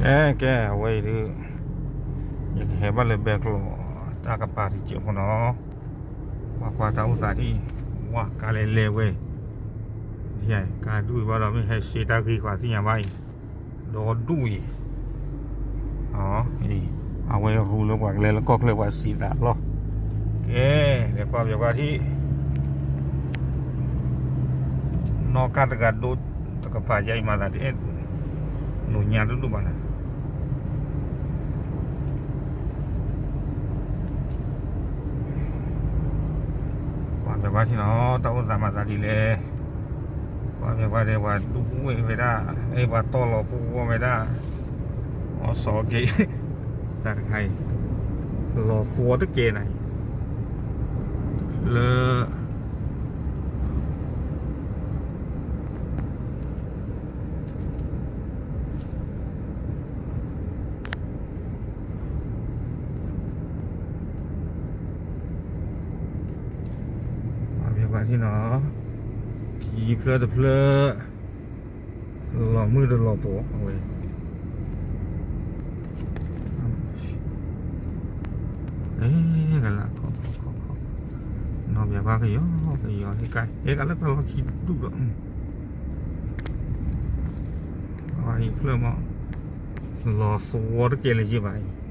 ကဲ ကဲ အဝဲအံၤဒုး ယကဟဲဘၣ်လၢဘဲကျိၤ တၢ်ကပၤတစဲးဖိနီၤ, ကွၢ်ကွၢ်တၢ်အိၣ်သးဒ်အံၤ, ဝါကါလဲၤလဲၤဝဲ, ကါဒူၣ်အံၤဘၣ်ဒီး မ့ၢ်ဟဲရှဲတၢ်ဂ့ၤဃာ်သ့ၣ်ညါဘၣ်အံၤ, ဒီဒူၣ်အံၤ အဝဲရူၤလၢပှၤကလဲၤလၢကီၢ်ချၢပှၤစံးသးလီၤ, ကဲ လဲၤကွၢ်ပၠးကွၢ်ထံၣ် နီၢ်ကၢ်တဂၤဒိတကပၤယါအံၤမၤသးဒ် လိာ်ညါဒိၣ်ဒိၣ်ဘၣ်နၤ, ကွၢ်ပၠးကွၢ်ထံၣ်နီၤ တၢ်အိၣ်သးမၤသးဒ်လဲၣ်, ကွၢ်ပၠးကွၢ်ဒဲး ပှၤဒူဝဲဝဲဒၣ်, အဲ ပှၤတီၢ်လီၤပှီၢ်ဝဲဒၣ်, အီစီၤက့ၤ တၢ်တခါအံၤ လီၤသဝီတကဲနၤအံၤ လၢ ကွၢ်ပၠးကွၢ်ထံၣ်နီၤ, ဖံဖျၢၣ်တဖျၢၣ် လီၤမုၢ်တလီၤပိာ်အဝဲ, အဲ ကလးခီခီခီခီ, နီၢ်ပၠးကွၢ်ကယီကယီ ဟဲကါ ဟဲကါလၢတၢ်လီၢ်ခံဒူၣ်ဒီး အဝဲအံၤဖျၢၣ်မး လီၤသဝီတကဲလၢၤယဘၣ်အံၤ,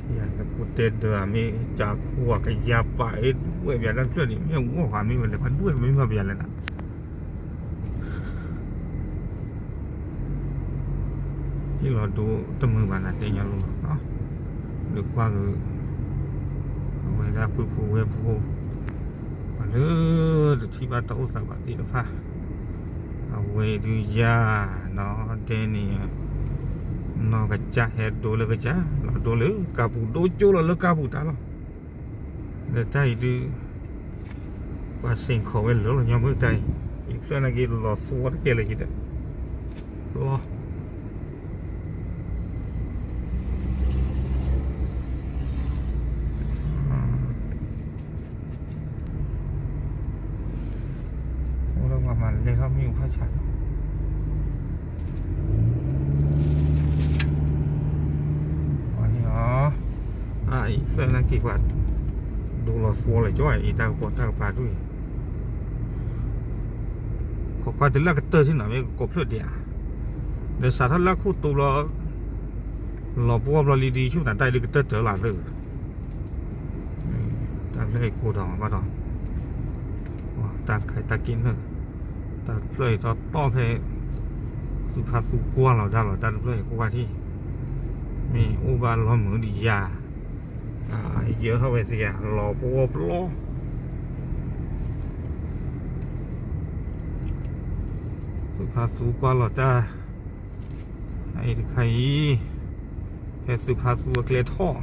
ယတကိးတဲဒၢးမ့ၢ် ကးခိၣ်အကယၤပာ်အ့ၣ်ဒူၣ်ဝဲပၠးတၢ်တဖျၢၣ်န့ၣ် မ့ၢ်ဝီၢ်ဃာ်မ့ၢ်ဝဲလဲၣ် ပှၤဒူၣ်ဝဲမ့ၢ်မၤပၠးလဲၣ်နၤ ဟ့ၣ်လီၤဒိတမုာ်ဘၣ်နၤ တဲညီလိၤလီၤ, ဒုးကွၢ်က့ၤ အဝဲဒၣ်ပုၢ်ဖိဝဲၢ်ဖိ ပှၤလၢတထံၣ်ဘၣ်တၢ်အိၣ်သးဘၣ်သ့ၣ်တဖၣ်, အဝဲဒုးယၤ နီၢ်ဒဲန့ၣ် နီၢ်ကစၢ်ဟဲဒိလၢကစၢ် လီၤဒိလၢကါပူၤ ဒိကၠိလီၤလၢကါပူၤတၢ်လီၤ, ဒီးတၢ်အံၤဒုး ပှၤစ့ၢ်ကီးဝဲလၢလီၤညီမုၢ်တၢ်အံၤ, အံၤဖျၢၣ်နာ်က့ၤလီၤသဝီတကဲလၢၤယဒီး လီၤ အိၣ်လၢပှၤမၤလဲၤထီၣ်မ့ၣ်အူဖးဆးလီၤ, အံၤလီၤ, အံၤဖျၢၣ်နာ်က့ၤပှၤ ဒိလီၤသဝီလၢၤကၠီ အံၤတၢ်ကပီၤတၢ်ကပၤဒူၣ်အံၤ ခိးကွၢ်တုၤလၢကတၢၢ်ထံၣ်နီၤ မ့ၢ်ကကိးဖျၢၣ်ဒံးဧါ, ဒီးစးထီၣ်လၢခိၣ်တိဘျီ လီၤပှီၢ်ဘျီလံဒ်ဆူၣ်နၤတၢ်အံၤဒုးကတၢၢ်တၢၢ်လီၤသၢ, တၢ်ဖျၢၣ်အံၤကိၢ်ဒီးမးဘၣ်ဒီး, တၢ်တခါအံၤတၢ်က့ၢ်နၢၣ်, တၢ်တဖျၢၣ်အံၤတီတီဖဲ သုးဖါသူကွၢ်လီၤတၢ်လီၤတၢ်တဖျၢၣ်အံၤကွၢ်ထံၣ်, မ့ၢ်အိၣ်ဘၣ်လီၤမုာ်ဒံးယၤ, ယဲထီၣ်ဝဲသ့ဧါ လီၤပှီၢ်ပျီ သုးဖါသူကွၢ်လီၤတၢ်, အအံၤတခါအံၤ, ဖဲသုးဖါသူအကျဲထီၣ်,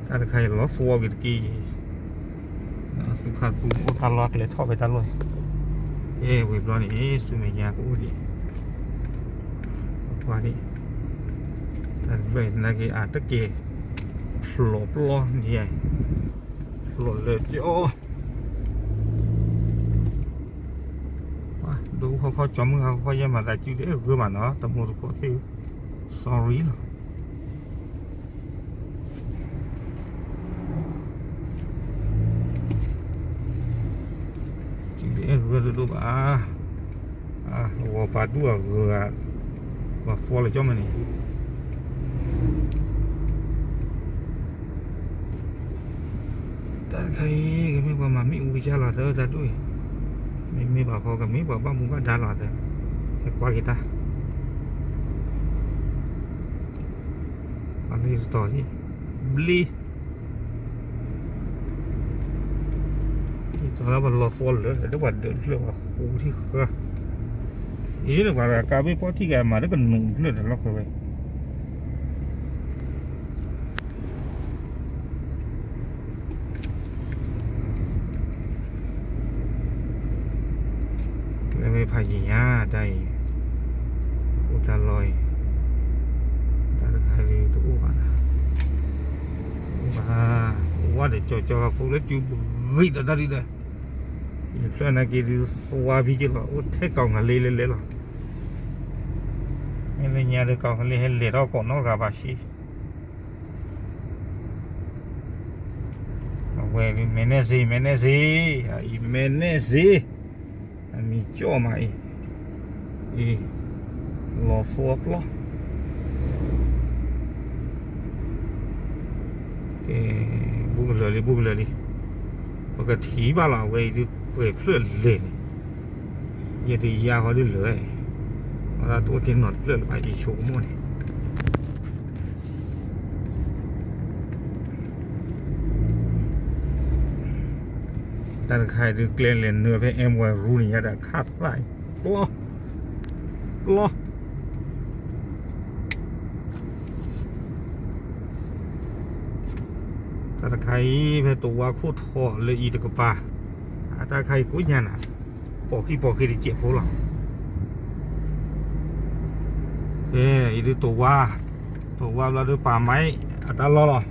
တၢ်တခါအံၤလီၤသဝီက့ၤတက့ၢ်, သုးဖါသူအိၣ်တၢ်လီၢ်အကျဲထီၣ်ဖဲတၢ်လီၢ်, အဲဝံၤဘျီန့ၣ် ဆူမဲာ်ညါကအိၣ်ဒံး, ကွၢ်ဒံး, တၢ်တဖျၢၣ်အံၤနာ်က့ၤအတက့ၢ်, ဖျိးပျီဒံး, ဖျိးလၢာ်ကၠီ ဒိခီခီကၠီမုၢ်ဟါခီခီယဲၢ်မၤသးစုတအဲၣ်ဂၢၢ်ဘၣ်နီၤ တမိၢ်တကိးသ့ၣ်, sorry လီၤ, စုတအဲၣ်ဂၢၢ်ဒိၣ်ဒိၣ်ဘၣ်, ဂီၤပာ်ဒူၣ်အဂၢၢ်, ပှၤဃီလၢကၠီမးန့ၣ် တၢ်တခါအံၤ ကမ့ၢ်ပှၤမၤမ့ၣ်အူကစၢ်လီၤသၢတၢ်ဒူၣ်အံၤ, မ့မ့ၢ်ဘၣ်ဃီကမ့ၢ်ပှၤဘၣ်မူဘၣ်ဒါလီၤသၢ, ဟဲကွၢ်က့ၤတၢ်, ပှၤမ့ၢ်တတီၤ, ဘျ့, တီၤလၢပှၤလီၤသီလၢာ်ဒီးပှၤဒၢးတဖျၢၣ်ပှၤဃိထံၣ်ဃၢ, အံၤန့ၣ်ပှၤကါဘ့ၣ်ပီၣ်ထံၣ်ကမၤလၢကနူးတဖျၢၣ်ဒီး လီၢ်ခွဲဝဲ လၢမ့ၢ်ဖးယံၤညါတၢ်အံၤ, အိၣ်တၢ်လီၢ်အံၤ, တၢ်တခါဒုးတအိၣ်ဘၣ်, တအိၣ်ဘၣ်, အိၣ်ဝဲဒီးကၠီကၠီဖိလၢစုပဂံၢ်ဒီးတၢ်ဒုးဒီး, ယဖျၢၣ်နာ်က့ဒုးသွါဖံက့လီၤ အိၣ်ထဲကောင်ဂၤလ့လဲလဲလီၤ. လၢညါဒီးကီၢ်ကလံဟဲလဲၤထီၣ်ကိးနီတဂၤဘၣ်ဆ့, အဝဲဒုးမဲာ်နဲၣ်စ့ မဲာ်နဲၣ်စ့, အအံၤမဲာ်နဲၣ်စ့, အမံၤကၠီၣ်မးအံၤ, အံၤ, လီၤသိအပျီ ကဲ, ဘူးကလၢာ်လံ ဘူးကလၢာ်လံ, ပကထံၣ်ဘၣ်လီၤ အဝဲအံၤဒုးပှဲၤဖျၢၣ်လဲၣ်န့ၣ်, ယတယါဃီဒုးလၢာ်, အဝဲဒၣ်တအိၣ်တ့ၢ်နီတဖျၢၣ်လၢၤဘၣ် ယဆိကမိၣ်န့ၣ် တၢ်တခါအံၤဒုး ကျဲလဲၤနုာ်ဖဲ M Y Road န့ၣ် ညါဒီးခၣ်သၣ်အံၤ, ပျီ, ပျီ, တၢ်တခါအံၤ ဖဲတဝါခိၣ်ထီၣ်လၢအံၤတကပၤ, အတၢ်တခါအံၤကိးညါနၤ, ပိာ်ခံပိာ်ခံတစဲးဖိလီၤ. ကဲ, အံၤဒုးတဝါ, တဝါဘျီဒုးပာ်မါအံၤ အတၢ်လီၢ်လီၤ.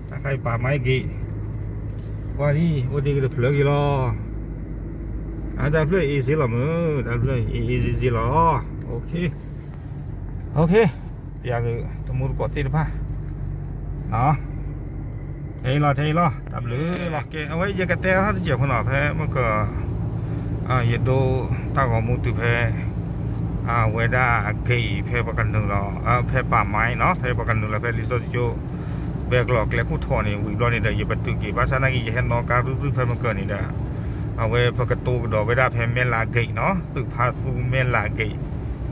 တၢ်ခါအံၤပာ်မါအံၤက့ၤ, ကွၢ်ဒံး အိၣ်တ့ၢ်က့ၤတဖျၢၣ်က့ၤလီၤ. အတၢ်ဖျၢၣ်အ့ၣ်စ့လီၤမုၢ်, တၢ်ဖျၢၣ်အ့ၣ်အ့ၣ်စ့စ့လီၤ. ပျးက့ၤတမူတကိးသ့ၣ်တဖၣ်, ထဲအံၤလီၤ ထဲအံၤလီၤ တၢ်ဘျုးလီၤ. ကဲ, အဝဲယကတဲထီၣ်တစဲးဖိနီၤ ဖဲမ့ၢ်က ယဒိတၢ်ဂီၤမူတုၤဖဲ အဝဲဒၣ်အဂ့ၤဖဲပှၤကနုာ်လီၤ ဖဲပာ်မါနီၤ ဖဲပှၤကနုာ်လီၤဖဲလံာ်စီဆှံကၠိ ဘဲကျိၤကျဲခိၣ်ထီၣ်န့ၣ် ဝံၤဘျီန့ၣ်ဒီး ယပတုာ်က့ၤ ဘၣ်ဆၣ်နာ်က့ ယဟဲနီၣ်ကါရုၢ်ရုၢ်ဖဲမ့ၢ်ကၢန့ၣ်ဒီး အဝဲပကတိၤကဒီးဝဲဒၣ်ဖဲမဲၢ်လးဂ့ၤနီၤ သုးဖါသူမဲၢ်လးဂ့ၤ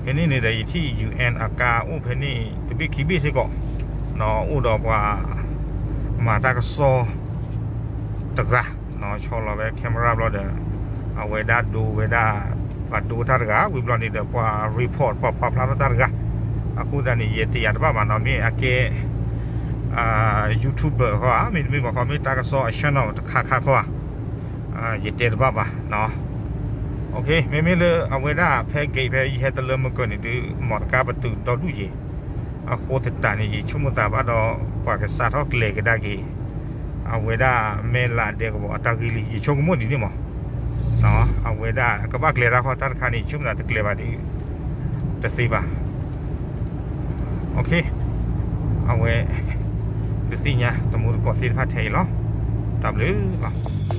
ဖဲန့ၣ်န့ၣ်ဒီး ယထံၣ် ယူၣ်အဲၣ် အကါအိၣ်ဖဲန့ၣ် တဘ့ၣ်ခံဘ့ၣ်စ့ၢ်ကီး အိၣ်ဒီးပှၤ မၤတၢ်ကစီၣ်တဂၤ ဆီလီၤဝဲ camera ဘျီဒီး အဝဲဒၣ်ဒိဝဲဒၣ် ပှၤဒိတၢ်တဂၤ ဝံၤဘျီန့ၣ်ဒီး ပှၤ report ပှၤပာ်ဖျါထီၣ်တၢ်တဂၤ အဃိသတးန့ၣ် ယတယာ်တဘၣ်ဘၣ်နီၤ မ့ၢ်အကဲ YouTuber ခီဧါ မ့တမ့ၢ်ဘၣ်ခီ မ့ၢ်တၢ်ကစီၣ်အ channel တခါခါခီဧါ ယတဲတဘၣ်ဘၣ် မ့မ့ၢ်လၢအဝဲဒၣ်ဖဲ gate ဖဲယဟဲတလၢမ့ၢ်ကၢန့ၣ်ဒုး မ့ၢ်တကါပတုာ်ဒီဒူၣ်ယဲၢ် အဃိသတးန့ၣ် ယဆိကမိၣ်သးဘၣ်ဒီး ပှၤကစးထီၣ်ကျဲၤကဒါက့ၤ အဝဲဒၣ်မဲၢ်လးဒဲကဝီၤအတၢ်ဂ့ၢ်လံ ယဆိကမိၣ်ဒ်န့ၣ်မး အဝဲဒၣ်ကဘၣ်ကျဲၤတၢ်ခီ တၢ်တခါန့ၣ် ယဆိကမိၣ်သးတကျဲၤဘၣ်ဒ် တသ့ဘၣ် အဝဲ ဒုးသ့ၣ်ညါ တမူတကိးသ့ၣ်တဖၣ်ထဲအံၤလီၤ တၢ်ဘျုးလီၤ